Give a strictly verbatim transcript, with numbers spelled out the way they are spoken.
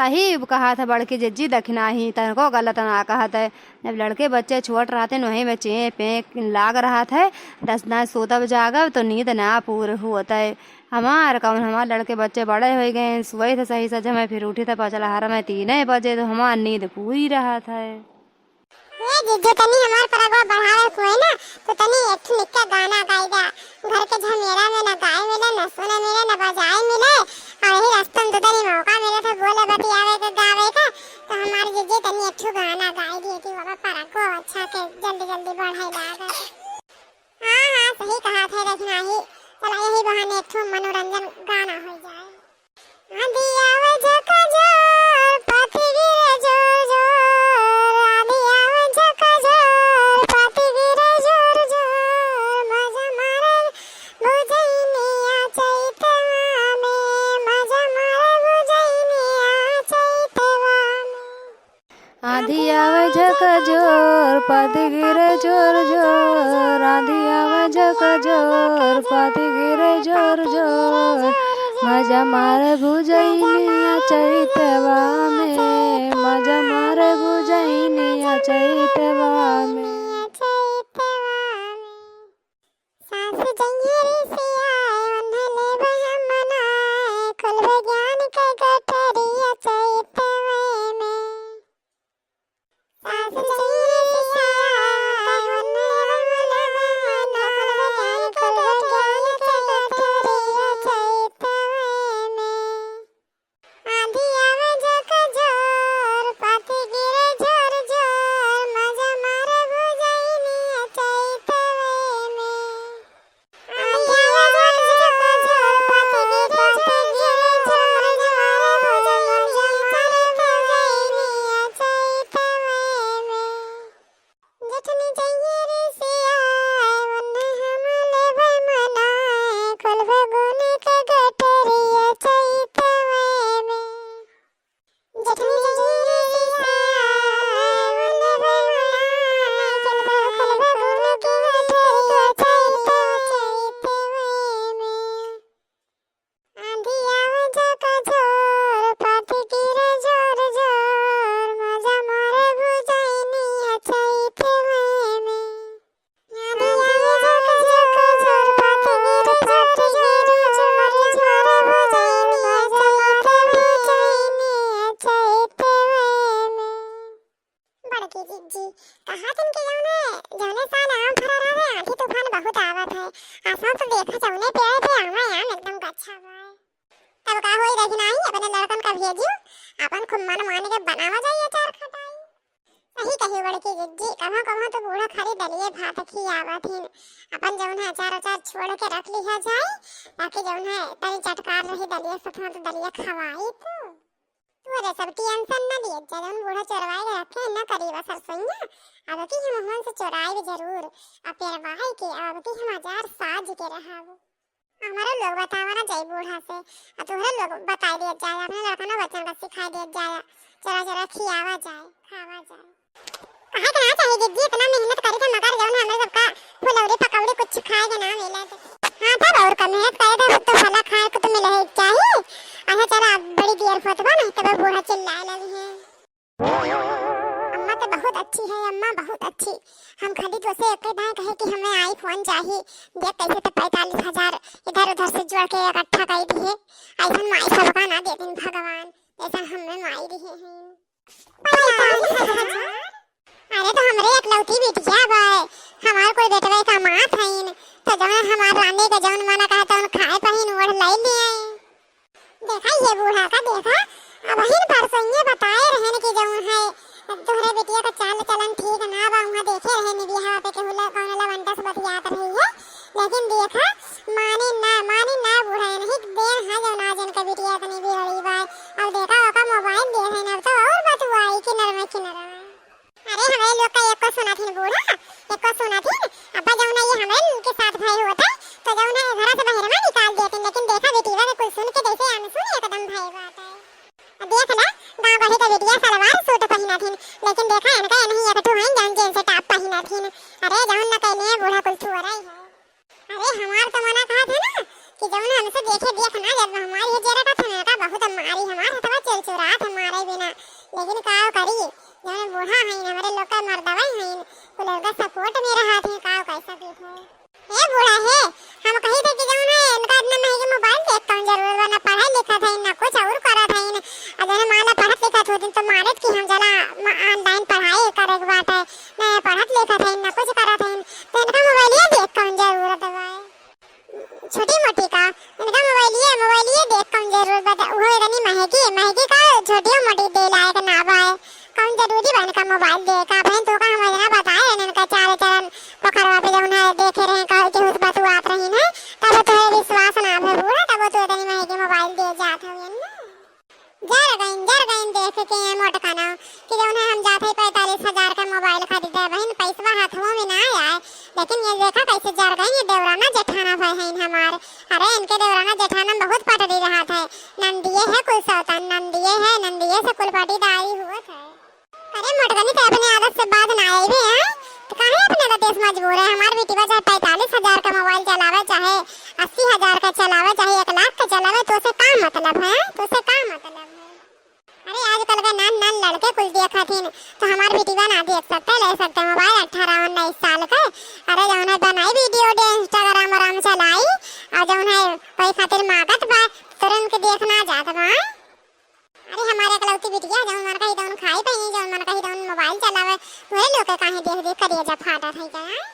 सही कहत है बड़की जिज्जी, दखिनाही तनको गलत ना कहत है। जब लड़के बच्चे छोट रहते हैं, वहीं में चें पें लाग रहत है, दस दाएं सोतब जागब तो नींद ना पूर होत है। हमार कौन, हमार लड़के बच्चे बड़े होइ गए हैं, सोए थे सही सज में, फिर उठी थे पचलहर में तीन बजे, तो हमार नींद पूरी रहत है। ए जीजू, तनी हमार परगवा बढ़ावे कोई ना, तो तनी एक ठो निक्का गाना गाई दा। घर के झमेला में ना गाए मिले, ना सुने मिले, ना बजाए मिले, और यही रास्ता में तो तनी मौका मिले तो बोले बतियावे के, गावे का। तो हमार जीजू तनी एक ठो गाना गाई दिए कि बाबा परगवा अच्छा के जल्दी जल्दी बढ़े लागे। हाँ, हाँ, सही कहत है, दखिनाही। चला यही बहाने एक ठो मनोरंजन गाना हो जाए। आँधी आवे झकझोर, पाती गिरे जोर जोर। आँधी आवे झकझोर, पाती गिरे जोर जोर। मजा मारे भुजैनिया चैतवा में, मजा मारे भुजैनिया चैतवा में। आँधी आवे झकझोर, पाती गिरे जोर जोर। आँधी आवे झकझोर, पाती गिरे जोर जोर। मजा मारे भुजैनिया चैतवा में, मजा मारे भुजैनिया चैतवा में। सास जइहे रिसियाए, ओन्हे लेबे हम मनाए, खोलबे ज्ञान के गठरिया चैतवे में। सास जइहे रिसियाए, ओन्हे लेबे हम मनाए, खोलबे ज्ञान के गठरिया चैतवे में। आँधी आवे झकझोर, पाती गिरे झोर झोर, मजा मारे भुजैनिया चैतवे में। आँधी आवे झकझोर, पाती गिरे झोर झोर, मजा मारे भुजैनिया चैतवे में। जेठनी जइहे रिसियाए, ओन्हे हम लेबे मनाए, खोलबे गुण के गठरिया चैतवे में। जेठनी जइहे रिसियाए, ओन्हे हम लेबे मनाए, खोलबे, खोलबे गुण के गठरिया चैतवे, चैतवे में। आँधी आवे झकझोर, पाती गिरे झोर झोर, मजा मारे भुजैनिया चैतवे में। आँधी आवे झकझोर, पाती गिरे झोर झोर, मजा मारे भुजैनिया चैतवे, चैतवे में। बड़की जिज्जी, कहा दिन के जौने, जौने साल आम फरा रहे, आँधी तूफान बहुत आवत है। असों तो देखा जौने पेड़ पे आम है, आम एकदम गच्छा बा। तब का होई रही नाही, अपने लड़कन का भेजियो, अपन खूब मन मान के बनावा जाई अचार खटाई। सही कही बड़की जिज्जी, कभो कभो तो बूढ़ा खाली दलिये भात खियावत हिन। अपन जौन है अचार अचार छोड़ के रख लिहा जाई, ताकि जौन है तनी चटकार रही दलिये सथवा तो दलिये खवाई तू। तू अरे सब tension न लियत जा, जौन बूढ़ा चोरवाए के रखे न करी बा सरसोइया, अब की हम हुन से चोराइब जरूर, आ पेरवाए के अब की हम अचार साज के रहब। हमरो लोग बतावा ना जाई बूढ़ा से, आ तोहरे लोग बताई दियत जाए, अपने लड़कनों बच्चन का सिखाई दियत जाए, चोरा चोरा खियावा जाए, खावा जाए। कहे के ना चाही जिज्जी, इतना मेहनत करी थे मगर जौन हमरे सबका फुलौरी पकौड़ी कुछ खाए के ना मिले। हाँ तब और का, मेहनत करे थे तो भला खाए को तो मिले ही चाही। अच्छा चला, अब बड़ी देर होत बा, नहीं तब बूढ़ा चिल्लाए लगी है। अम्मा तो बहुत अच्छी है, अम्मा बहुत अच्छी। हम खाली तो से एक दाएं कहे कि हमें iPhone चाही, देख कैसे तो पैंतालीस हजार इधर उधर से जोड़ के इकट्ठा कर दिए। ऐसा माई सबका ना दे दिन भगवान, ऐसा हमें माई दिए हैं। अरे तो हमरे एकलौती बिटिया बाय, हमार कोई बेटवे कमात हईन, तो जौन हमार रानी के जौन मन कहे तौन खाए पहिन ओढ़ लई ले आई। देखा ये बूढ़ा का देखा, अबहिन परसोइये बताए रहन कि जौन है तोहरे बिटिया का चाल चलन ठीक ना बा, उहाँ देखे रहन बियाहवा पे केहू ला कौन लवंडा से बतियात रही है, लेकिन देखा मानी ना, मानी ना बूढ़ा, नहीं देन है जौन आज इनका बिटिया इतनी बिगड़ी बाय। अब देखा ओका मोबाइल दे है ना, अब तो और बतुआई कि नरमा कि नरमा। अरे हमरे लोग का एको सुनत हिन बूढ़ा, एको सुनत हिन। अब्बा जौन है ये हमरे के साथ भय होत है, तो जौन है घर से बाहर में निकाल देते, लेकिन देखा बिटिया के कुल सुन के जैसे अनसुन एकदम भय बात है। देख ला, गाँव गढ़ी के बिटिया सलवार सूट पहिनत हिन, लेकिन देखा इनका नहीं एक ठो है जौन jeans top पहिनत हिन। अरे जौन न कहने बूढ़ा कुल थुअरा ही है। अरे हमार तो मना कहत है ना कि जौन हमसे देखे देख ना जब हमारी ये जरा का थने का बहुत मारी हमार हथवा चुरचुरात है मारे लेकिन काव करी, जौन बूढ़ा हईन, हमरे लोग का मर्दवा हईन, कुल उनका support में रहत हईन, काव कइ सकी है। ए बूढ़ा हे, हम कही थे कि जौन है, इनका इतना महंगे mobile के कौन जरूरत बा, ना पढ़त लिखत हईन, ना कुछ और करत हईन। आ जौन मान ला पढ़त लिखत होतिन तो मानित कि हम चला म-, online पढ़ाई करे के बाटे, ना पढ़त लिखत हईन, ना कुछ करत हईन, तो इनका मोबाइलिया देख कौन जरूरत बा? छोटी मोटी का, इनका मोबाइलिया, मोबाइलिया देख कौन जरूरत बा? उहो इतनी महंगी, महंगी का, छोटियो मोटी दे लायक ना बा। कौन जरूरी बा इनका मोबाइल दे का? बहन, तोका हम इतना बताए रहे, इनका चारे चरण पोखरवा पे जौन है देखे रहे, कहे कि हुस बतुआत रही है, तब तोहे विश्वास ना भे बूढ़ा, तब तू इतनी महंगी मोबाइल दे जात हवे ना। जर गइन, जर गइन देख के ये मोटकना कि जौन है हम जात है पैंतालीस हजार का मोबाइल खरीदे। बहन, पैसवा हाथवा में ना आए, लेकिन ये देखा कैसे जर गइन, ये देवराना जेठाना भय हईन हमार। अरे, इनके देवराना जेठाना में बहुत पटरी रहत है, नंदिये है कुल सौतन, नंदिये है, नंदिये से कुल पटीदारी हुवत है। अरे मोटकनी, ते अपने आदत से बाज ना आइबे, हैं? तो काहे अपने आदत से मजबूर है? हमार बिटिया चाहे पैंतालीस हजार का मोबाइल चलावे, चाहे अस्सी हजार का चलावे, चाहे एक लाख का चलावे, तोसे का मतलब है? तोसे का मतलब है? अरे आजकल के नान नान लड़के कुल देखत हिन, तो हमार बिटिया ना देख सकते, ले सकते मोबाइल अठारह उन्नीस साल के। अरे जौन है बनाई video video Instagram आराम चलाई, और जौन है वही खातिर मांगत बा, तुरंत के देखना जात बा। अरे हमारे एकलौती बिटिया, जौन मन कही तौन खाई पई, जौन मन कही तौन मोबाइल चलावे, तोहरे लोग के काहे देख देख करेजा फाटत है का?